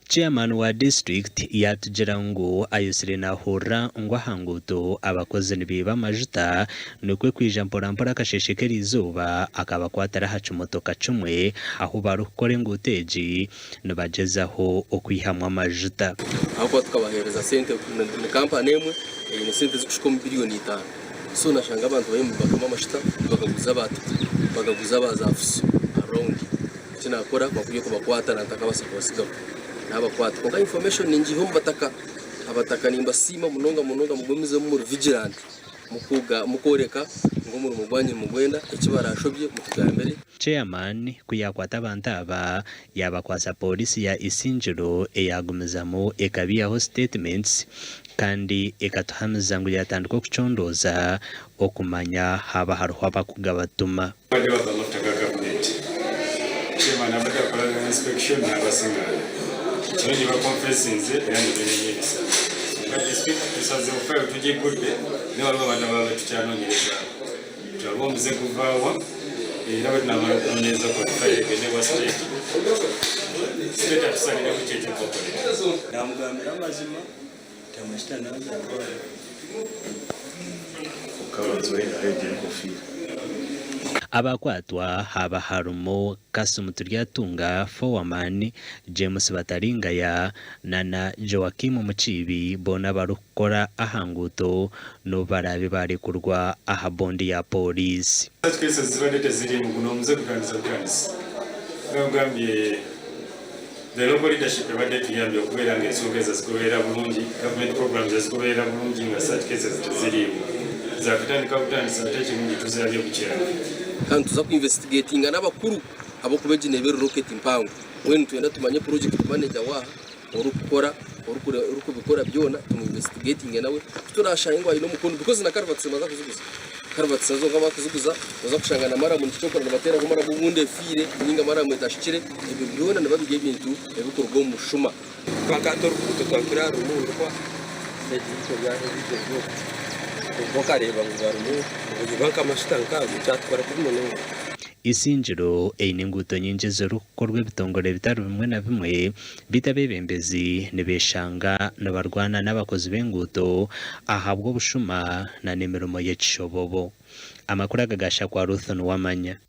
Chairman wa disiturikiti yaatugira ngu ayetsire naahurira ngu aha nguuto abakozi nibaiba amajuta nikwo kwija mporampora akasheeshe k'eriizooba akabakwatira aha kimotoka kimwe ahu barikukora enguuto egi nibagyezaho okwihamu amajuta. Ahabw'okuba tukabaheereza sente ni kampani emwe eine sente zirikuhika omu biriyoni itaano so nashanga abantu bariyo nibakama amashuta bakaguza aba tutu bakaguza aba za fuso around eki nakora kwakuriyo kubakwata nantakabaasa kubasigaho nabakwata kwonka information ningiiha omu bataka abataka nimbasiima munonga munonga mugumizemu muri vigilant. Mukworeka ngu omurimo gwanyu nimugwenda, eki baraashobye mutugambire. Chairman ku yaakwata abantu aba, yaabakwatsa pooriisi ya Isingiro eyaagumizamu ekabiihaho statements kandi ekatuhamiza ngu yaatandika okucondooza okumanya haaba hariho abakugabatuma. Abadde bava amafuta ga gavumenti. Chairman abadde akola inspection nabasingana. Kino gye bakonfesinze era nebenenya ebisa. Nga district tusazeho file tugigudde naye waliwo abantu abalala betukyanonyerezaako. Tulabe omuze guvaawa era bwetunamala okunonyereza kwona file egende ewa state, state atusaliremu ki ekyokubakolera. Naamugambira amazima nti amajuta naagatwara. Abakwatwa haaba harimu Kassim Turyatunga, Foreman, James Bataringaya nana Joachim Mukiibi boona abarikukora aha nguuto n'obu baraabe baarekurwa aha bondi ya Pooriisi. Such cases zibadde teziriimu guno omuze gutandise butandisi nga bwegambye. The local leadership ebadde etuyambye okubeera nga ensonga ezo ezigoberera bulungi, government programs ezigoberera bulungi nga such cases teziriiwo. Zakatandika butandisi ate ekirungi tuzirabye bukyali. Kandi nituza ku investigatinga n'abakuru ahabw'okuba egi neeba eri rocket mpango. Mbwenu nitwenda tumanye project manager waaha orikukora orikubikora byona tumu investigatinge nawe ku turashange ngu aine omukono because na culverts nibaza kuziguza. Culverts nazo nka bakuziguza noza kushanga na maramu nikyo nibateeraho maramu obundi efiire ninga maramu etashikire. Ebyo byona nibiba biri ebintu ebirikuruga omu bushuma. Kwonka hati oruguuto twahikire aha rurimu nirwa kwonka okareeba ngu barimu nibayiba nk'amashuta nk'ago kyatukora kubi munonga. Isingiro eine enguuto nyingi ezirikukorwa ebitongore bitari bimwe na bimwe beitu abeebembezi nibeeshanga nibarwana n'abakozi b'enguuto ahabw'obushuma n'emirimo y'ekishobobo. Amakuru aga gaashakwa Ruth Nuwamanya.